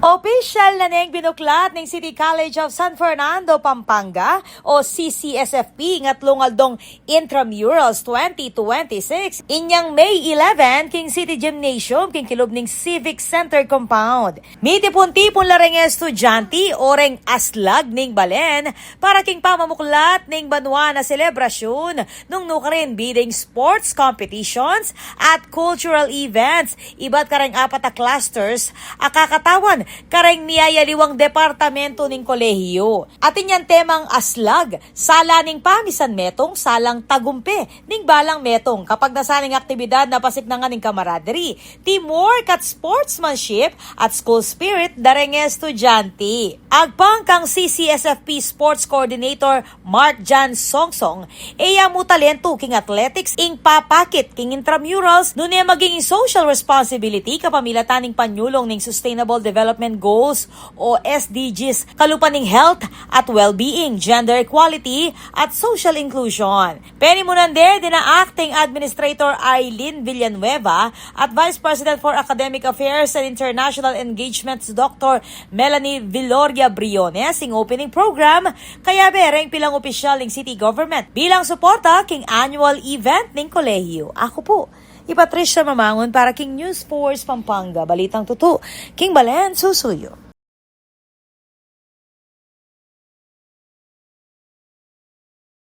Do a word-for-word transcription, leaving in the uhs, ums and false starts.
Opisyal na neng binuklat ning City College of San Fernando, Pampanga, o C C S F P, ing atlung aldong Intramurals twenty twenty-six, inyang May eleven, king City Gymnasium, king kilub ning Civic Center Compound. Mitipun-tipun la reng estudyante o reng aslag ning balen para king pamamuklat ning banua na selebrasyun, nung nukarin biding sports competitions at cultural events, ibat kareng apat a clusters a kakatawan kareng miyayaliwang departamento ning kolehiyu. Atin yang temang aslag, sala ning pamisan metung, salang tagumpe ning balang metung, kapag nasan ing aktibidad na pasiknangan ning camaraderie, teamwork at sportsmanship at school spirit da reng estudyante. Agpang kang C C S F P Sports Coordinator Mark Jan Songsong, e ya mu talentu king athletics ing papakit king intramurals, nune maging ing social responsibility kapamilatan ning panyulung ning Sustainable Development Goals o S D Gs, kalupa ning health at well-being, gender equality at social inclusion. Penimunan de dina Acting Administrator Eileen Villanueva at Vice President for Academic Affairs and International Engagements Doctor Melanie Villoria Briones ing opening program, kayabe reng pilang opisyal ning city government bilang suporta king annual event ning kolehiyu. Aku pu i Patricia Mamangun para king News Force Pampanga, balitang tutu king balen susuyu.